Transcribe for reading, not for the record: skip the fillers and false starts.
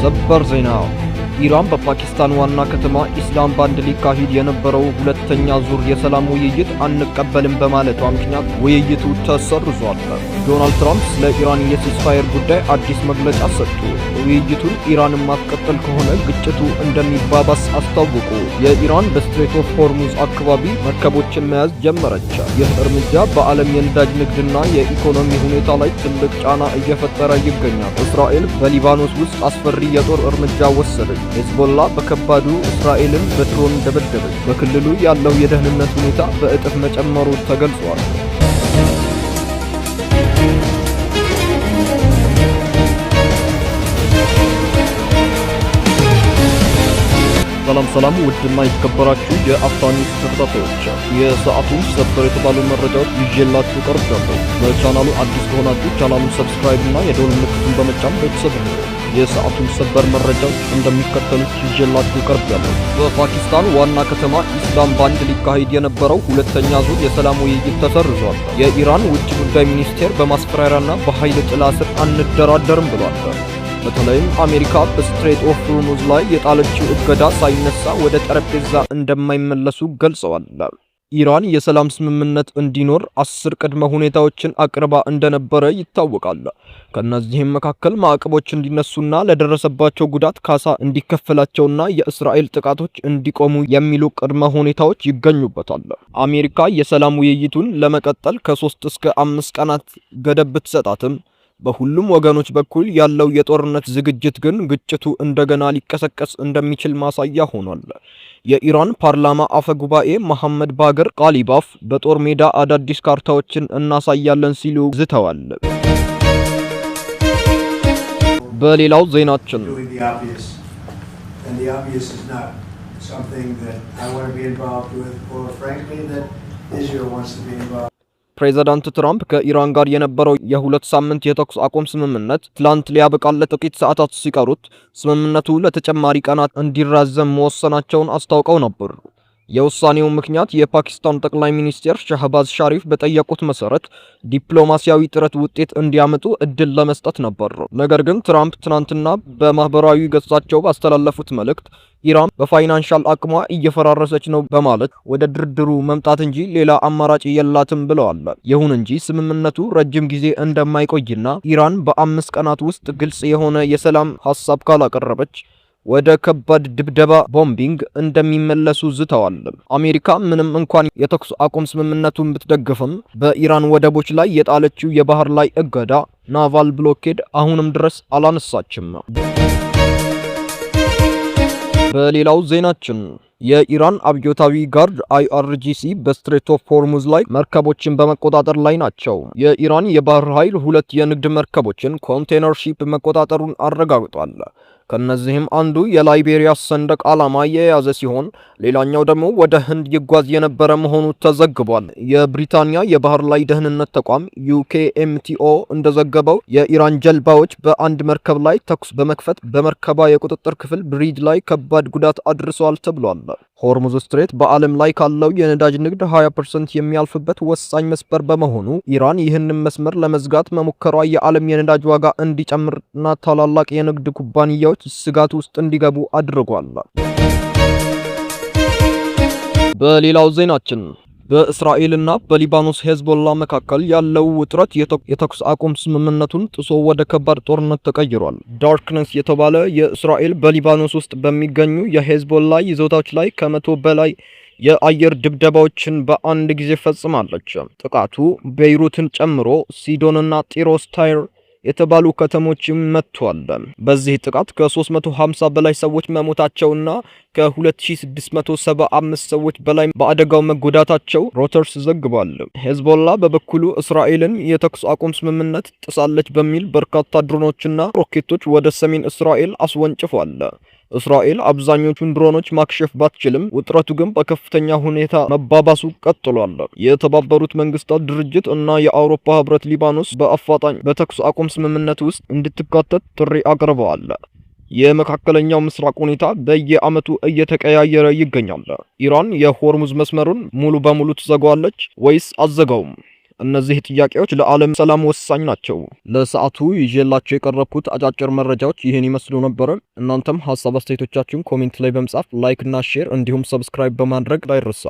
ሰበር ዜና። ኢራን በፓኪስታን ዋና ከተማ ኢስላማባድ ሊካሄድ የነበረው ሁለተኛ ዙር የሰላም ውይይት አንቀበልም በማለቷ ምክንያት ውይይቱ ተሰርዟል። ዶናልድ ትራምፕ ስለ ኢራን የ ceasefire ጉዳይ አዲስ መግለጫ ሰጡ። ውይይቱን ኢራን ማትቀጥል ከሆነ ግጭቱ እንደሚባባስ አስታወቁ። የኢራን በ Strait of Hormuz አካባቢ መርከቦችን መያዝ ጀመረች። ይህ እርምጃ በዓለም የነዳጅ ንግድና የኢኮኖሚ ሁኔታ ላይ ትልቅ ጫና እየፈጠረ ይገኛል። እስራኤል በሊባኖስ ውስጥ አስፈሪ የጦር እርምጃ ወሰደች። ሄዝቦላ በከባዱ እስራኤልን በድሮን ደበደበች። በክልሉ ያለው የደህንነት ሁኔታ በእጥፍ መጨመሩ ተገልጿል። ሰላም ሰላም፣ ውድና የተከበራችሁ የአፍታ ኒውስ ተከታታዮች፣ የሰዓቱን ሰበር የተባሉ መረጃዎች ይዤላችሁ ቀርቤያለሁ። ለቻናሉ አዲስ ከሆናችሁ ቻናሉን subscribe እና የደወል ምልክቱን በመጫን ቤተሰብ ሁኑ። የሰዓቱን ሰበር መረጃዎች እንደሚከተሉት ይዤላችሁ ቀርቤያለሁ። በፓኪስታን ዋና ከተማ ኢስላማባድ ሊካሄድ የነበረው ሁለተኛ ዙር የሰላም ውይይት ተሰርዟል። የኢራን ውጭ ጉዳይ ሚኒስቴር በማስፈራሪያና በኃይል ጥላ ስር አንደራደርም ብሏል። በተለይም አሜሪካ በ Strait of Hormuz ላይ የጣለችው እገዳ ሳይነሳ ወደ ጠረጴዛ እንደማይመለሱ ገልጸዋል። ኢራን የሰላም ስምምነት እንዲኖር 10 ቅድመ ሁኔታዎችን አቅርባ እንደነበረ ይታወቃል። ከነዚህም መካከል ማዕቀቦች እንዲነሱና ለደረሰባቸው ጉዳት ካሳ እንዲከፈላቸውና የእስራኤል ጥቃቶች እንዲቆሙ የሚሉ ቅድመ ሁኔታዎች ይገኙበታል። አሜሪካ የሰላም ውይይቱን ለመቀጠል ከ3 እስከ 5 ቀናት ገደብ ብትሰጣትም በሁሉም ወገኖች በኩል ያለው የጦርነት ዝግጅት ግን ግጭቱ እንደገና ሊቀሰቀስ እንደሚችል ማሳያ ሆኗል። የኢራን ፓርላማ አፈ ጉባኤ መሐመድ ባገር ቃሊባፍ በጦር ሜዳ አዳዲስ ካርታዎችን እናሳያለን ሲሉ ዝተዋል። በሌላው ዜናችን doing the obvious. And the obvious is not something that I want to be involved with, or frankly, that Israel wants to be involved. ፕሬዚዳንት ትራምፕ ከኢራን ጋር የነበረው የ2 ሳምንት የተኩስ አቁም ስምምነት ትላንት ሊያበቃለት ጥቂት ሰዓታት ሲቀሩት ስምምነቱ ለተጨማሪ ቀናት እንዲራዘም መወሰናቸውን አስታውቀው ነበር። የውሳኔው ምክንያት የፓኪስታን ጠቅላይ ሚኒስትር ሻህባዝ ሻሪፍ በጠየቁት መሰረት ዲፕሎማሲያዊ ጥረት ውጤት እንዲያመጡ እድል ለመስጠት ነበር። ነገር ግን ትራምፕ ትናንትና በማህበራዊ ገጻቸው ባስተላለፉት መልእክት ኢራን በ financial አቅሟ እየፈራረሰች ነው በማለት ወደ ድርድሩ መምጣት እንጂ ሌላ አማራጭ የላትም ብለዋል። ይሁን እንጂ ስምምነቱ ረጅም ጊዜ እንደማይቆይና ኢራን በ5 ቀናት ውስጥ ግልጽ የሆነ የሰላም ሀሳብ ካላቀረበች ወደ ከባድ ድብደባ bombing እንደሚመለሱ ዝተዋል። አሜሪካ ምንም እንኳን የተኩስ አቁም ስምምነቱን ብትደግፍም በኢራን ወደቦች ላይ የጣለችው የባህር ላይ እገዳ naval blockade አሁንም ድረስ አላነሳችም። በሌላው ዜናችን የኢራን አብዮታዊ ጋርድ IRGC በ Strait of Hormuz ላይ መርከቦችን በመቆጣጠር ላይ ናቸው። የኢራን የባህር ኃይል ሁለት የንግድ መርከቦችን container ship መቆጣጠሩን አረጋግጧል። ከነዚህም አንዱ የላይቤሪያ ሰንደቅ ዓላማ የያዘ ሲሆን ሌላኛው ደግሞ ወደ ህንድ ይጓዝ የነበረ መሆኑ ተዘግቧል። የብሪታንያ የባህር ላይ ደህንነት ተቋም UKMTO እንደዘገበው የኢራን ጀልባዎች በአንድ መርከብ ላይ ተኩስ በመክፈት በመርከቧ የቁጥጥር ክፍል bridge ላይ ከባድ ጉዳት አድርሰዋል ተብሏል። ሆርሙዝ Strait በዓለም ላይ ካለው የነዳጅ ንግድ 20% የሚያልፍበት ወሳኝ መስመር በመሆኑ ኢራን ይህንን መስመር ለመዝጋት መሞከሯ የዓለም የነዳጅ ዋጋ እንዲጨምርና ታላላቅ የንግድ ኩባንያዎች ስጋት ውስጥ እንዲገቡ አድርጓል። በሌላው ዜናችን በእስራኤልና በሊባኖስ ሄዝቦላ መካከል ያለው ውጥረት የተኩስ አቁም ስምምነቱን ጥሶ ወደ ከባድ ጦርነት ተቀይሯል። Darkness የተባለ የእስራኤል በሊባኖስ ውስጥ በሚገኙ የሄዝቦላ ይዞታዎች ላይ ከ100 በላይ የአየር ድብደባዎችን በአንድ ጊዜ ፈጽማለች። ጥቃቱ ቤይሩትን ጨምሮ ሲዶንና ጢሮስ ታይር የተባሉ ከተሞችም መትቷል። በዚህ ጥቃት ከ350 በላይ ሰዎች መሞታቸውና ከ2675 ሰዎች በላይ በአደጋው መጎዳታቸው ሮይተርስ ዘግቧል። ሄዝቦላ በበኩሉ እስራኤልን የተኩስ አቁም ስምምነት ጥሳለች በሚል በርካታ ድሮኖችና ሮኬቶች ወደ ሰሜን እስራኤል አስወንጭፏል። እስራኤል አብዛኞቹን ድሮኖች ማክሸፍ ባትችልም ውጥረቱ ግን በከፍተኛ ሁኔታ መባባሱ ቀጥሏል። የተባበሩት መንግስታት ድርጅት እና የአውሮፓ ህብረት ሊባኖስ በአፋጣኝ በተኩስ አቁም ስምምነት ውስጥ እንድትካተት ጥሪ አቅርበዋል። የመካከለኛው ምስራቅ ሁኔታ በየዓመቱ እየተቀያየረ ይገኛል። ኢራን የሆርሙዝ መስመሩን ሙሉ በሙሉ ትዘጋዋለች ወይስ አትዘጋውም? እነዚህ ጥያቄዎች ለዓለም ሰላም ወሳኝ ናቸው። ለሰዓቱ ይዤላችሁ የቀረብኩት አጫጭር መረጃዎች ይህን ይመስሉ ነበረ። እናንተም ሀሳብ አስተያየቶቻችሁን comment ላይ በመጻፍ like እና share እንዲሁም subscribe በማድረግ አይረሳ።